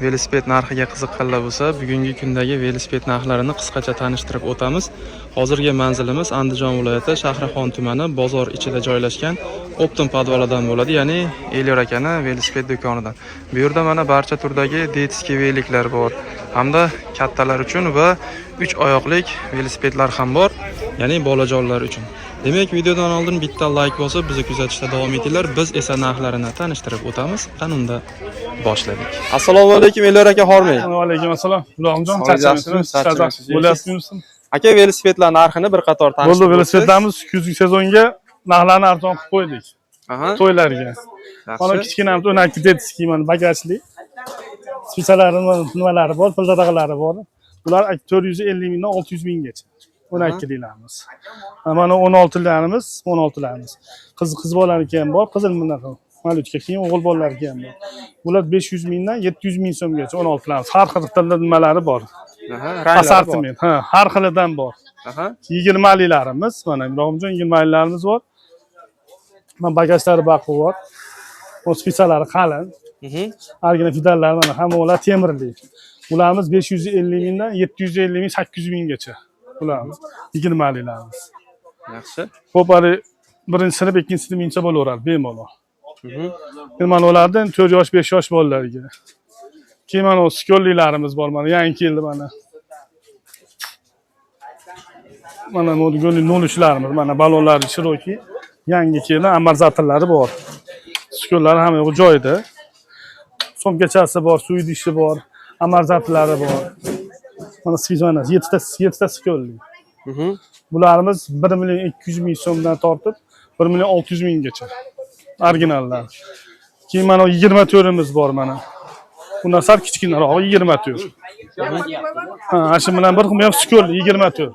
Velosiped narxiga qiziqqanlar bo'lsa, bugungi kundagi velosiped narxlarini qisqacha tanishtirib o'tamiz. Hozirgi manzilimiz Andijon viloyati Shahrixon tumani bozor ichida joylashgan Optim podvalidan bo'ladi, ya'ni Elyor akani velosiped do'konidan. Bu yerda mana barcha turdagi детский veliklar bor, hamda kattalar uchun va 3 oyoqlik velosipedlar ham bor, ya'ni bolajonlar uchun. Demak, videodan oldin bitta like bosib, bizni kuzatishda davom etinglar. Biz esa narxlarini tanishtirib o'tamiz. Qani unda boshladik. Assalomu alaykum, Elyor aka, hormang. Va alaykum assalom. Ilohimjon, Sog'lik yaxshimi? charchamaysiz? Bo'lyapsizmi? Aka, velosipedlar narxini bir qator tanishtirib Bo'ldi, velosipedlarimiz kuzgi sezonga narxlarni arzon qilib qo'ydik. To'ylarga. Mana kichkinamiz 12 детский, mana bagajli. Spitsalari, nimalari bor, pildirag'lari bor. Bular 450 mingdan 600 minggacha. 12 liklarimiz. Mana 16larimiz, 16larimiz. Qiz bolaniki ham bor, qizil bunaqa. Malutka, keyin o'g'il bolalarniki ham bor. Bular 500 mingdan 700 ming so'mgacha 16larimiz. Har xil tilda nimalari bor. Ranglari bor. Assortiment, ha, har xilidan bor. 20lilarimiz, mana Ibrohimjon, 20lilarimiz bor. Mana bagajlari baquvvat. Bu spitsalari qalin. Argina fidallari, mana hamma ular temirli. Ularimiz 550 mingdan 750 ming, 800 minggacha. Ularimiz 20lilarimiz. Yaxshi. Xo'p, hali birinchi sinf, ikkinchi sinf minsa bo'laveradi bemalol. Endi mana ulardan 4 yosh, 5 yosh bolalarga. Keyin mana skollilarimiz bor, mana yangi keldi mana. Mana 03larimiz, mana balonlari shirokiy yangi keldi, amortizatorlari bor. Skollar hamma yo'q joyida. Sumkachasi bor, suv idishi bor, amortizatorlari bor. Mana siz mana 7 ta 7 ta skolli. Bularimiz 1 million 200 ming so'mdan tortib 1 million 600 minggacha. Originallar. Keyin mana 24imiz bor mana. Bundan sal kichkinarog'i 24. Ha, ana shu bilan bir xil, bu ham skol 24.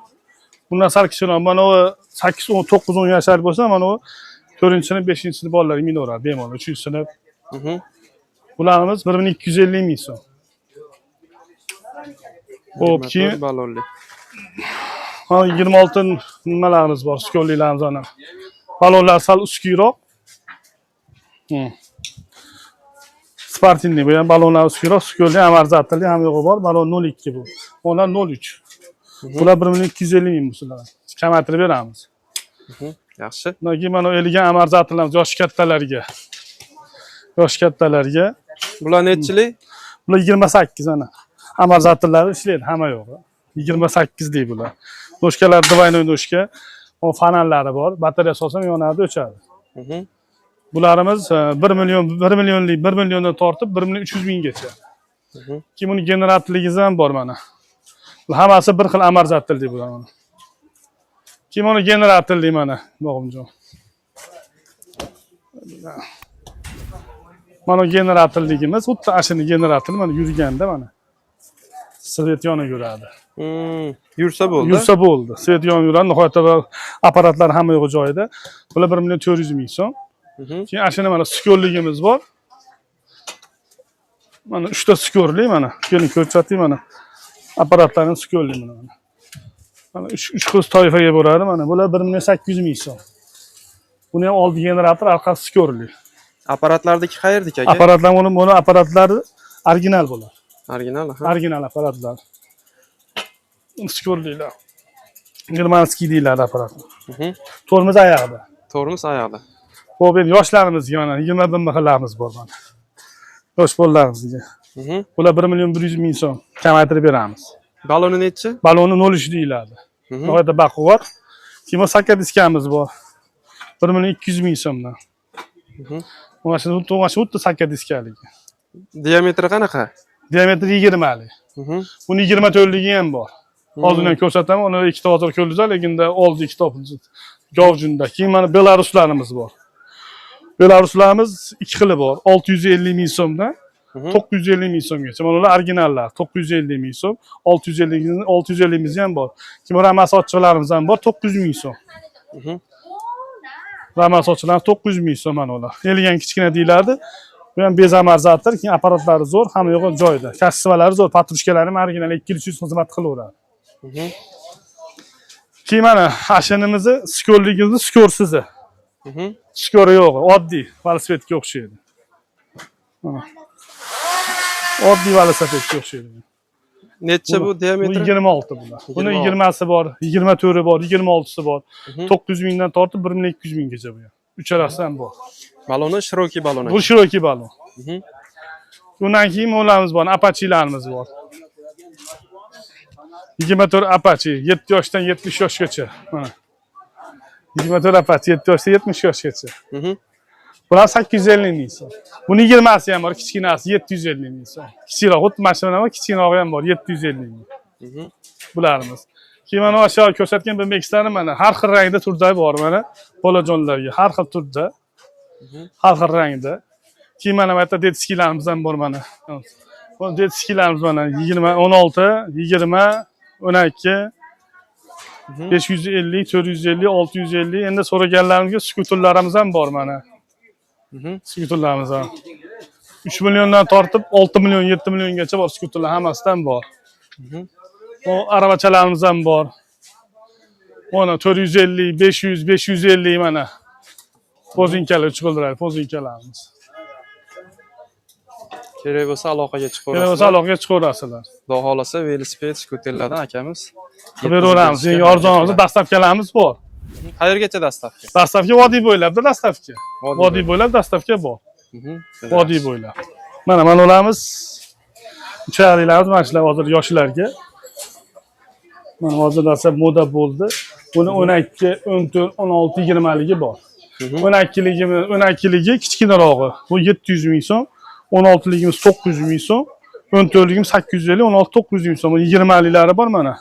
Bundan sal kichikroq mana u 8, 10, 9, 10 yashar bo'lsa, mana u 4-sinf, 5-sinf bolalar minaveradi bemalol, 3-sinf. Bularimiz 1 million 250 ming so'm. Xo'p, keyin balonli. Mana 26 nimalarimiz bor, skolliklarimiz ana. Balonlar sal uskiyroq. Sportivniy bu ham balonlar uskiyroq, skolli, amortizatorli ham yo'g'i bor. Balon 0.2 bu. Ular 0.3. Bular 1 million 250 ming bular. Kamaytirib beramiz. Yaxshi. Undan keyin mana Eligan amortizatorlarimiz yoshi kattalarga. Yoshi kattalarga. Bular nechilik? Bular 28 ana. Amortizatorlari ishlaydi, hamma yo'g'i. 28 lik bular. Ножка lar двойной ножка. O fonarlari bor. Batareya solsam yonadi, o'chadi. Bularimiz 1 million, 1 millionlik, 1 milliondan tortib 1 million 300 minggacha. Keyin buni generatorligimiz ham bor mana. Bu hammasi bir xil amortizatorli bular mana. Keyin buni generatorli mana, Bog'imjon. Mana generatorligimiz, xuddi ashuni generatori mana yurganda mana. Svet yonib yuradi. Yursa bo'ldi. Yursa bo'ldi. Svet yonib yuradi, nihoyatda apparatlar hamma yo'g'i joyida. Bular 1 million 400 ming so'm. Keyin ashuni mana skolligimiz bor. Mana 3 ta skorli mana. Keling, ko'rsating mana. Apparatlarning skorli mana. Mana 3 xil toifaga bo'ladi mana. Bular 1 million 800 ming so'm. Buni ham oldi generator, orqasi skorli. Apparatlardagi qayerdiki aka? Apparatlar buni apparatlari original bo'ladi. Original, aha. Original apparatlar. Skorlilar. Germanskiy deyiladi apparat. Tormoz oyog'ida. Tormoz oyoqda. Xo'p, endi yoshlarimizga mana 21 mixlarimiz bor mana. Yosh bolalarimizga. Bular 1 million 100 ming so'm kamaytirib beramiz. Baloni nechi? Baloni 03 deyiladi. Nihoyatda baquvvat. Keyin sakka diskamiz bor. 1 million 200 ming so'mdan. Mana shu xuddi sakka diskaligi. Diametri qanaqa? Diametri 20 lik. Buni 24ligi ham bor. Hozir ham ko'rsataman. Uni ikkita hozir ko'rdingizlar, lekin oldi ikkita gavjunda. Keyin mana belaruslarimiz bor. Belaruslarimiz ikki xili bor. 650 ming so'mdan 950 ming so'mgacha. Mana ular originallar. 950 ming so'm. 650 650 ming ham bor. Keyin ramasi ochiqlarimiz ham bor 900 ming so'm. Ramasi ochiqlar 900 ming so'm mana ular. Eligan kichkina deyiladi. Bu ham без amortizator, keyin apparatlari zo'r, hamma yo'g'i joyida. Качество lari zo'r, патрушка lari ham original 2-300 xizmat qilaveradi. Keyin mana ashinimizni skorligimizni skorsizi. Skori yo'q, oddiy velosipedga o'xshaydi. Mana. Oddiy velosipedga o'xshaydi. Necha bu Bu diametri? 26 bular. Buni 26. 20si bor, 24 bor, 26si bor. Mhm. 900 mingdan tortib 1 million 200 minggacha bu ham. Uchalasi ham bor. Baloni широкий balon Bu ekan. широкий balon. Mhm. Undan keyin molamiz bor, apachilarimiz bor. 24 apachi, 7 yoshdan 70 yoshgacha. Mana. 24 apachi 7 yoshdan 70 yoshgacha. Mhm. Bular 850 ming so'm. Buni 20si ham bor, kichkinasi 750 ming so'm. Kichikroq, xuddi mana shunaqa kichkinrog'i ham bor, 750 ming. Mhm. Bularimiz. Keyin mana aşağı ko'rsatgan BMX'larni mana har xil rangda turda bor mana bolajonlarga har xil turda. Har xil rangda. Keyin mana bu yerda детский larimiz ham bor mana. Bu детский larimiz mana 20, 16, 20, 12, 550, 450, 650. Endi so'raganlarimizga skuterlarimiz ham bor mana. Mhm. Skuterlarimiz ham. 3 milliondan tortib 6 million, 7 milliongacha bor skuterlar hammasidan bor. Mhm. O aravachalarimiz ham bor. Mana 450, 500, 550 mana. Pozinkalar chiqildiradi, pozinkalarimiz. Kerak bo'lsa aloqaga Kerak bo'lsa chiqaverasizlar. aloqaga chiqaverasizlar. Xudo xohlasa velosiped, skuterlardan akamiz Qilib beraveramiz. yetkazib Eng berishga arzon harakat hozir доставка larimiz bor. qiladi. Qayergacha доставка? Доставка vodiy bo'ylabda доставка. Vodiy Vodiy bo'ylab доставка bor. Mhm. Vodiy bo'ylab. Mana mana ularimiz ucharliklarimiz mana shular hozir yoshlarga. Mana hozir narsa moda bo'ldi. Buni 12, 14, 16, 20 ligi bor. 12ligimiz, 12ligi kichkinarog'i. Bu 700 ming so'm. 16ligimiz 900 ming so'm. 14ligimiz 850, 16 900 ming so'm. 20 liklari bor mana.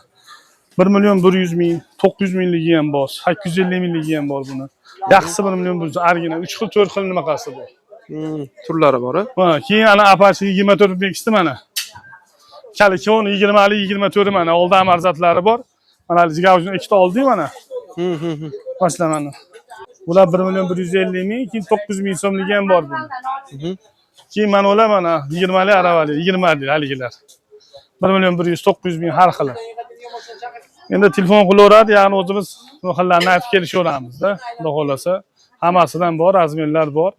1 million 100 ming, 900 mingligi ham bor, 850 mingligi ham bor buni. Yaxshisi 1 million 100, argina 3 xil, 4 xil nimaqasi bor. Turlari bor. A? Mana keyin ana Apache 24 Next'i mana. Kali 20 li 24 mana oldi amarzatları bor. Mana gavjuni ikkita oldik mana. Mhm. Boshla mana. Bular 1 million 150 ming, keyin 900 ming so'mligi ham bor buni. Mhm. Keyin mana ular mana 20 li aravali, 20 li haligilar. 1 million 100 900 ming har xili. Endi telefon qilaveradi, ya'ni o'zimiz bu xillarni aytib kelishaveramizda. Xudo xohlasa hammasidan bor, размер lar bor.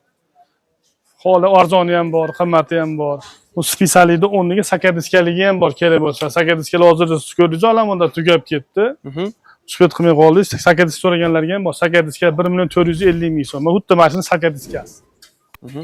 Holi arzoni ham bor, qimmati ham bor. Bu специал ida o'rniga sakadiskaligi ham bor kerak bo'lsa. Sakadiskalar hozir siz ko'rdingiz, olamonda tugab ketdi. Mhm. Suhbat qilmay qoldik. Sakadisk so'raganlarga ham bor. Sakadiska 1 million 450 ming so'm. Xuddi mana shuni sakadiskasi. Mhm.